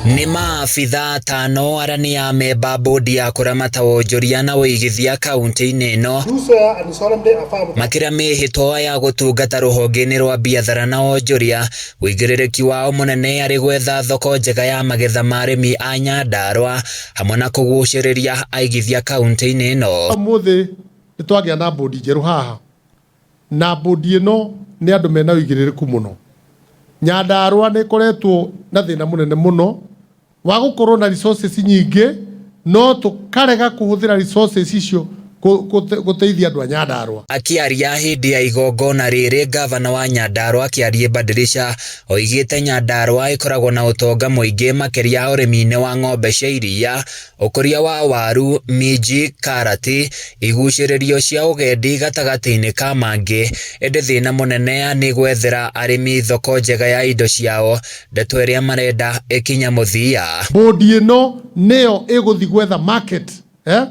Nĩ maabitha atano arĩa nĩ amemba bodi ya kũramata wonjoria na ũigithia kaunti-inĩ ĩno Do swear and solemnly affirm makĩra mĩhĩtwa ya gũtungata rũhonge-inĩ rwa biathara na wonjoria. Ũigĩrĩrĩki wao mũnene arĩ gwetha thoko njega ya magetha ma arĩmi a Nyandarua hamwe na kũgucĩrĩria aigithia kaunti-inĩ ĩno. Ũmũthĩ nĩ twagĩa na bodi njerũ haha, na bodi ĩno nĩ andũ mena ũigĩrĩrĩku mũno. Nyandarua nĩ ĩkoretwo na thĩna mũnene mũno wa gũkorwo na resources nyingĩ, no tũkarega kũhũthĩra resources icio gũteithia andũ a Nyandarua. Akĩaria hĩndĩ ya igongona rĩrĩ, gavana wa Nyandarua Kĩarie Badirisha oigĩte Nyandarua ĩkoragwo na ũtonga mũingĩ makĩria ũrĩmi-inĩ wa ng'ombe cia iria, ũkũria wa waru, minji, karati, igucĩrĩrio cia ũgendi gatagatĩ-inĩ ka mangĩ, ĩndĩ thĩna mũnene nĩ gwethera arĩmi thoko njega ya indo ciao, ndeto ĩrĩa marenda ĩkinya mũthia. Bodi ĩno nĩyo ĩgũthiĩ gwetha market, eh?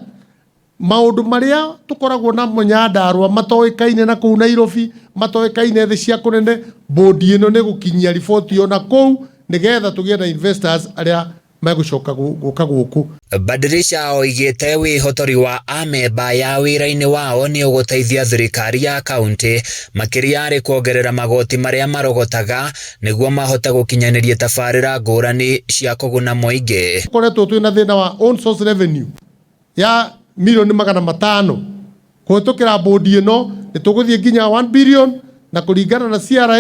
Maũndũ marĩa tũkoragwo namo Nyandarua matoĩkaine na kũu Nairobi, matoĩkaine thĩ cia kũnene, bodi ĩno nĩ gũkinyia riboti ona kũu nĩgetha tũgĩe na investors arĩa megũcoka gũka gũkũ. Badirisha oigĩte wĩhotori wa amemba ya wĩra-inĩ wao nĩ ũgũteithia thirikari ya kaunti makĩria arĩ kuongerera magoti marĩa marogotaga nĩguo mahote gũkinyanĩria tabarĩra ngũrani cia kũguna mũingĩ. Tũkoretwo twĩna thĩna wa own source revenue ya milioni 500. Kũhĩtũkĩra bodi ĩno nĩ tũgũthiĩ nginya 1 billion, na kũringana na CRA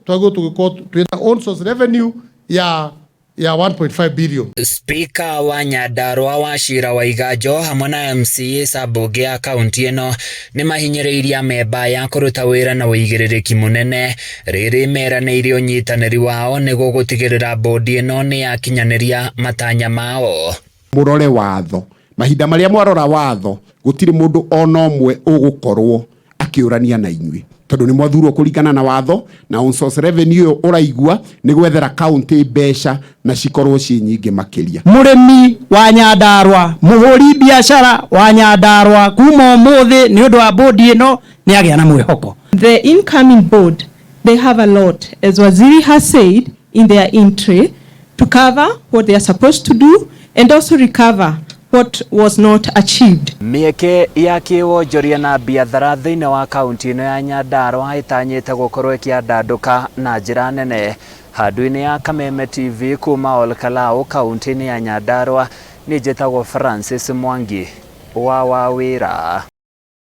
twagĩrĩirwo tũgĩkorwo twĩna own source revenue ya 1.5 billion. Speaker wa Nyandarua Wachira Waiganjo hamwe na MCA Sabunge ya kaunti ĩno nĩ mahinyĩrĩirie amemba ya kũruta wĩra na ũigĩrĩrĩki mũnene rĩrĩ meranĩire ũnyitanĩri wao nĩguo gũtigĩrĩra bodi ĩno nĩ yakinyanĩria matanya mao. Mũrore watho, mahinda marĩa mwarora watho gũtirĩ mũndũ ona ũmwe ũgũkorwo akĩũrania na inyuĩ tondũ nĩ mwathurwo kũringana na watho, na on source revenue ũyũ ũraigua nĩ gwethera kaunti mbeca na cikorwo ciĩ nyingĩ makĩria. Mũrĩmi wa Nyandarua, mũhũri biacara wa Nyandarua, kuma ũmũthĩ nĩ ũndũ wa bodi ĩno nĩ agĩa na mwĩhoko. The incoming board, they have a lot, as Waziri has said in their entry, to cover what they are supposed to do and also recover what was not achieved. Mĩeke ya kĩwonjoria na biathara thĩinĩ wa kaunti ĩno ya Nyandarua ĩtanyĩte gũkorwo ĩkĩandandũka na njĩra nene. Handũ-inĩ ya Kameme TV kuma Olkalau kaunti-inĩ ya Nyandarua, niĩ njĩtagwo Francis Mwangi wa Wawĩra.